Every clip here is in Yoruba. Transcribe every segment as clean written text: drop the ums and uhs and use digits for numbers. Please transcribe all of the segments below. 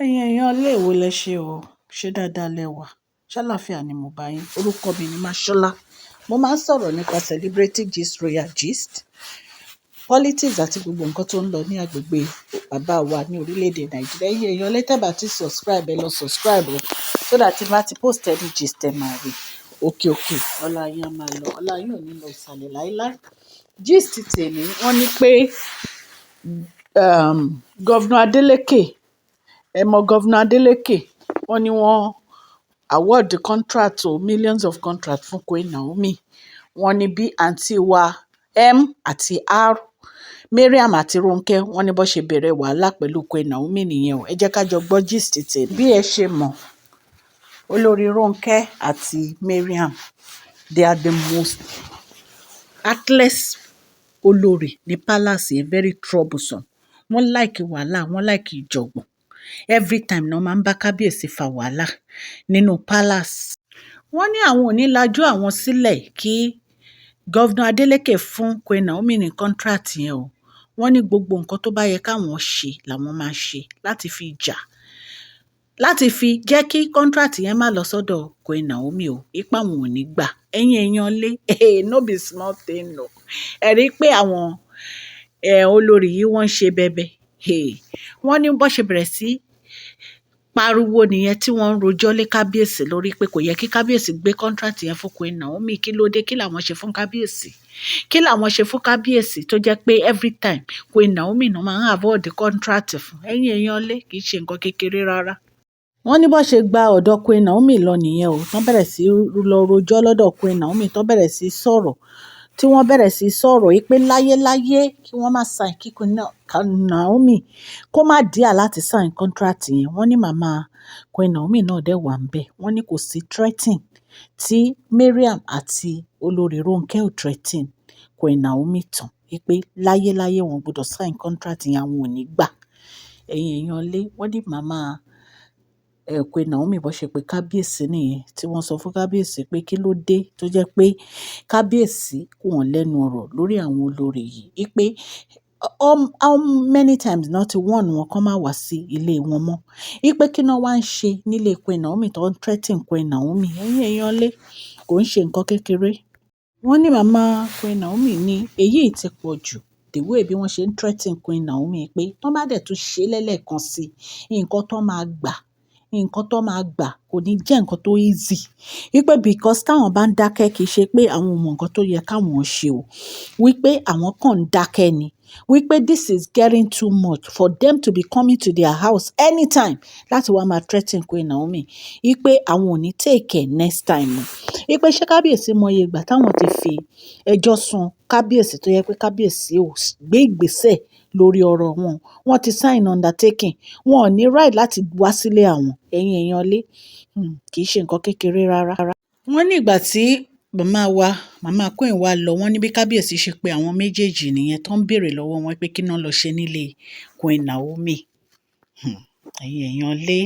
Ẹ̀yin èèyàn ilé ìwò lẹ ṣe o. Ṣé dáadáa lẹ wà? Ṣàlàáfíà ni mo bá yín. Orúkọ mi ni Mashola. Mo máa ń sọ̀rọ̀ nípa celebrity gist, royal gist, politics àti gbogbo nǹkan tó ń lọ ní agbègbè bàbá wa ní orílẹ̀-èdè Nàìjíríà. Ẹ̀yin èèyàn lè tẹ́ bá ti subscribe, ẹ lọ subscribe o, so that tí n bá ti post any gist, ẹ máa rí. Òkè òkè, ọlá yín á máa lọ, ọlá yín ò ní lọ ìsàlẹ̀ láíláí. Gist tèmi, wọ́n ní pé Governor Adeleke, ẹ mọ Governor Adeleke, wọ́n ní wọ́n award contract o, millions of contract fún Queen Naomi. Wọ́n ní bí àǹtí wa M àti R, Mariam àti Ronke, wọ́n ní bó ṣe bẹ̀rẹ̀ wàhálà pẹ̀lú Queen Naomi nìyẹn o. Ẹ jẹ́ ká jọ gbọ́ gist tèmi. Bí ẹ ṣe mọ̀, olórí Ronke àti Mariam, they are the most heartless olórí ní palace yẹn, very troublesome. Wọ́n like wàhálà, wọ́n like ìjọ̀gbọ̀n. Every time ni wọ́n máa ń bá kábíyèsí fa wàhálà nínú palace. Wọ́n ní àwọn ò ní lajú àwọn sílẹ̀ kí Governor Adeleke fún Queen Naomi ní contract yẹn o. Wọ́n ní gbogbo nǹkan tó bá yẹ káwọn ṣe làwọn máa ṣe láti fi jà, láti fi jẹ́ kí contract yẹn má lọ sọ́dọ̀ Queen Naomi o. Ipa wọn ò ní gbà. Ẹ̀yin èèyàn lé, no be small thing o. Ẹ rí i pé àwọn olórí yìí, wọ́n ń ṣe bẹbẹ. Wọ́n ní bó ṣe bẹ̀rẹ̀ sí pariwo nìyẹn, tí wọ́n ń rojọ́ lé kábíyèsí lórí pé kò yẹ kí kábíyèsí gbé contract yẹn fún Queen Naomi. Kí ló dé? Kí làwọn ṣe fún kábíyèsí? Kí làwọn ṣe fún kábíyèsí tó jẹ́ pé every time Queen Naomi náà máa ń award contract fún? Ẹ̀yin èèyàn lé, kì í ṣe nǹkan kékeré rárá. Wọ́n ní bó ṣe gba ọ̀dọ̀ Queen Naomi lọ nìyẹn o, tán bẹ̀rẹ̀ sí lọ rojọ́ lọ́dọ̀ Queen Naomi, tán bẹ̀rẹ̀ sí sọ̀rọ̀, tí wọ́n bẹ̀rẹ̀ sí sọ̀rọ̀ yìí pé láyéláyé kí wọ́n má sign, kí Queen Naomi kó má dare láti sign contract yẹn. Wọ́n ní màmá Queen Naomi náà dẹ̀ wà ńbẹ̀. Wọ́n ní kò sí threatening tí Mariam àti olórí Ronke ò threaten Queen Naomi tán wípé láyéláyé wọn gbọdọ̀ sign contract yẹn, àwọn ò ní gbà. Ẹ̀yin èèyàn lé, wọ́n ní màmá Queen Naomi bó ṣe pé kábíyèsí nìyẹn, tí wọ́n sọ fún kábíyèsí pé kí ló dé tó jẹ́ pé kábíyèsí kò wọ́n lẹ́nu ọ̀rọ̀ lórí àwọn olórí yìí. Wípé how many times náà ti warn wọn kó má wá sí ilé wọn mọ́. Wípé kí náà wá ń ṣe nílé Queen Naomi tó ń threaten Queen Naomi. Ẹ̀yin èèyàn lé, kò ń ṣe nǹkan kékeré. Wọ́n ní màmá Queen Naomi ní èyí ti pọ̀ jù, the way bí wọ́n ṣe ń threaten Queen Naomi, pé tó bá dẹ̀ tún ṣe lẹ́lẹ́kan sí, nǹkan tó máa gbà, nǹkan tó máa gbà kò ní jẹ́ nǹkan tó easy. Wípé because táwọn bá ń dákẹ́, kì í ṣe pé àwọn ò mọ nǹkan tó yẹ káwọn ṣe o. Wípé àwọn kàn ń dákẹ́ ni. Wípé this is getting too much for them to be coming to their house anytime láti wá máa threaten Queen Naomi. Wípé àwọn ò ní take it next time o. Wípé ṣé kábíyèsí mọ iye ìgbà táwọn ti fi ẹjọ́ sun kábíyèsí tó yẹ pé kábíyèsí ò gbé ìgbésẹ̀ lórí ọ̀rọ̀ wọn. Wọ́n ti sign undertaking. Wọn ò ní right láti wá sílé àwọn. Ẹ̀yin èèyàn lé, kì í ṣe nǹkan kékeré rárá. Wọ́n ní ìgbà tí màmá wa, màmá Queen wa lọ, wọ́n ní bí kábíyèsí ṣe pé àwọn méjèèjì nìyẹn, tó ń béèrè lọ́wọ́ wọn pé kí náà lọ ṣe nílé Queen Naomi. Ẹ̀yin èèyàn lé.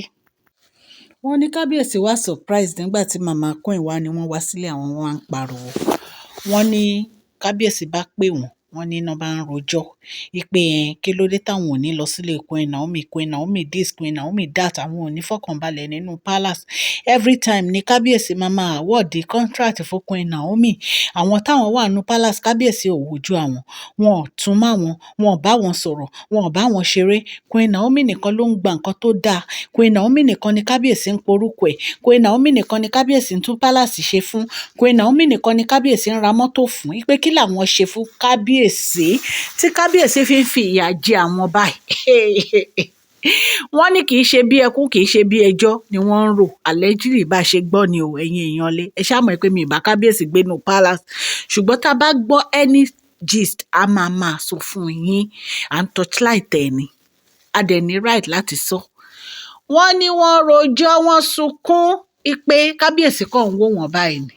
Wọ́n ní kábíyèsí wá surprise nígbà tí màmá Queen wá ní wọ́n wá sílé àwọn, wọ́n wá ń pariwo. Wọ́n ní kábíyèsí bá pè wọ́n, wọ́n ní iná bá ń rojọ́ wípé ẹ kí ló dé táwọn ò ní lọ sílé Queen Naomi, Queen Naomi this, Queen Naomi that, àwọn ò ní fọkànbalẹ̀ nínú palace. Every time ní kábíyèsí máa máa award contract fún Queen Naomi. Àwọn táwọn wà nínú palace, kábíyèsí ò wojú àwọn, wọn ò tún mọ́ wọn, wọn ò bá wọn sọ̀rọ̀, wọn ò bá wọn ṣeré. Queen Naomi nìkan ló ń gba nǹkan tó dáa. Queen Naomi nìkan ni kábíyèsí ń porúkọ ẹ̀. Queen Naomi nìkan ni kábíyèsí ń tún palace ṣe fún. Queen Naomi nìkan ni kábíyèsí ń ra mọ́tò fún. Wípé kí làwọn ṣe fún kábíyèsí tí kábíyèsí fi ń fi ìyà jẹ àwọn báyìí? Wọ́n ní kì í ṣe bí ẹkún, kì í ṣe bí ẹjọ́ ni wọ́n ń rò. Allegedly bá ṣe gbọ́ ni o. Ẹ̀yin èèyàn lé, ẹ ṣáà mọ̀ pé mi ì bá kábíyèsí gbénú palace, ṣùgbọ́n tá a bá gbọ́ any gist, a máa máa sọ fún yín. À ń torchlight ẹ̀ ni, a dẹ̀ ní right láti sọ. Wọ́n ní wọ́n rojọ́, wọ́n sunkún pé kábíyèsí kàn ń wò wọ́n báyìí ni,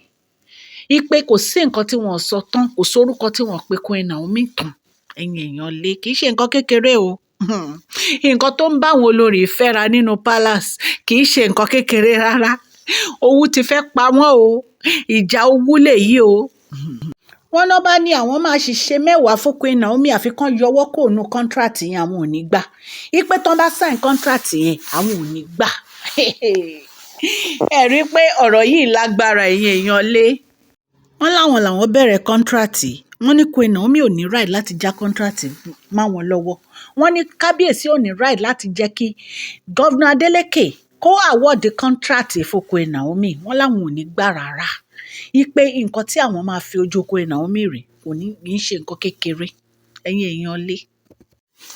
ipe kò sí nǹkan tí wọ́n sọ tán, kò sórúkọ tí wọ́n pe Queen Naomi tán. Ẹ̀yin èèyàn lé, kì í ṣe nǹkan kékeré o. Nǹkan tó ń bá àwọn olórí fẹ́ra nínú palace kì í ṣe nǹkan kékeré rárá. Owú ti fẹ́ pa wọ́n o. Ìjà owú lèyí o. Wọ́n náà bá ní àwọn máa ṣiṣẹ́ 10 fún Queen Naomi, àfi kán yọwọ́ kó nu contract yẹn, àwọn ò ní gbà. Ipe tán bá sign contract yẹn, àwọn ò ní gbà. Ẹ rí i pé ọ̀rọ̀ yìí lágbára, ẹ̀yin èèyàn lé. Wọ́n láwọn làwọn bẹ̀rẹ̀ contract. Wọ́n ní Queen Naomi ò ní right láti já contract máwọn lọ́wọ́. Wọ́n ní kábíyèsí ò ní right láti jẹ́ kí Governor Adeleke kó award contract fún Queen Naomi. Wọ́n láwọn ò ní gbà rárá. Ipe nǹkan tí àwọn máa fi ojú Queen Naomi rí kò ní kì í ṣe nǹkan kékeré, ẹ̀yin èèyàn lé.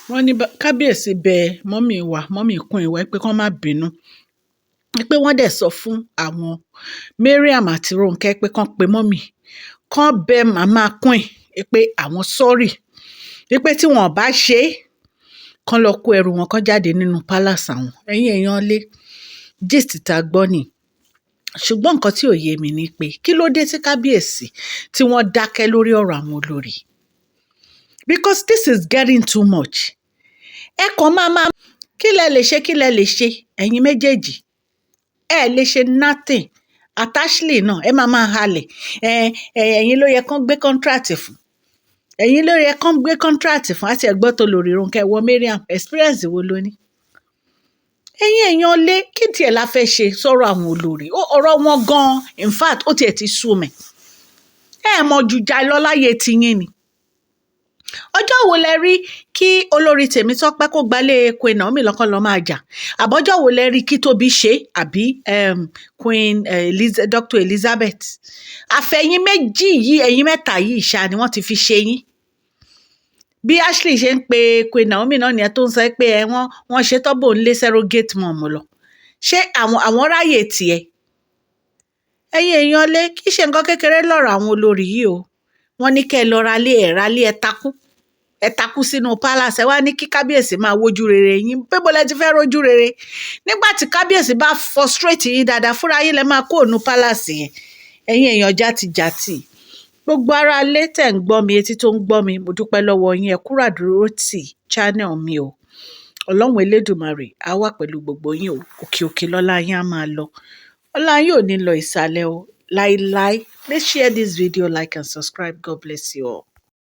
Wọ́n ní kábíyèsí bẹ mummy wa, mummy Queen wa, pé kán má bínú, pé wọ́n dẹ̀ sọ fún àwọn Mariam àti Ronke pé kán pe mummy, kán bẹ màmá Queen pé àwọn sorry, pé tí wọn ò bá ṣe é, kán lọ kó ẹrù wọn, kán jáde nínú palace àwọn. Ẹ̀yin èèyàn lé, gist tá a gbọ́ ni. Ṣùgbọ́n nǹkan tí ò yé mi ni pé kí ló dé tí kábíyèsí tí wọ́n dákẹ́ lórí ọ̀rọ̀ àwọn olórí? Because this is getting too much. Ẹ kàn máa kí lẹ lè ṣe, kí lẹ lè ṣe, ẹ̀yin méjèèjì? Ẹ lè ṣe nothing. Àti Ashley náà, ẹ máa máa halẹ̀. Ẹ ẹ̀yin ló yẹ kán gbé contract fún, ẹ̀yin ló yẹ kán gbé contract fún. Àti ẹ̀gbọ́n tó lórí Ronke wọ Mariam, experience wo ló ní? Ẹ̀yin èèyàn lé, kí tiẹ̀ la fẹ́ ṣe sọ̀rọ̀ àwọn olórí? Ọ̀rọ̀ wọn gan-an, in fact, ó tiẹ̀ ti sú mi. Ẹ mọ̀ jùjà lọ láyé tiyín ni. Ọjọ́ wo lẹ rí kí olórí Tèmítọ́pẹ́ kó gbalé Queen Naomi lọ́kàn lọ́ọ́ máa jà? Àbọ́jọ́ wo lẹ rí kí Tóbi ṣe, àbí Queen Dr. Elizabeth? Àfẹ̀yìn méjì yìí, ẹ̀yin mẹ́ta yìí ṣá ni wọ́n ti fi ṣe yín. Bí Ashley ṣe ń pe Queen Naomi náà nìyẹn, tó ń sọ pé ẹ wọ́n ṣe tọ́bọ̀ ń lé surrogate mom lọ. Ṣé àwọn ráyè tiẹ̀? Ẹ̀yin èèyàn lé, kì í ṣe nǹkan kékeré lọ́rọ̀ àwọn olórí yìí o. Wọ́n ní kẹ́ ẹ lọ ra lé, ẹ̀ ra lé, ẹ takú, ẹ takú sínú palace. Ẹ wá ní kí kábíyèsí máa wojú rere yín. Bébó lẹ ti fẹ́ rojú rere nígbà tí kábíyèsí bá frustrate yín dáadáa? Fúnra yín lẹ máa kó ònú palace yẹn. Ẹ̀yin èèyàn játijàti, gbogbo ara lé tẹ̀ ń gbọ́ mi, etí tó ń gbọ́ mi, mo dúpẹ́ lọ́wọ́ yín. Ẹ kúrò àdúró tì channel mi o. Ọlọ́run Elédùmarè á wà pẹ̀lú gbogbo yín o. Òkè òkè lọ́lá yín á máa lọ, ọlá yín ò ní lọ ìsàlẹ̀ o láíláí. Please share this video, like and subscribe. God bless you all.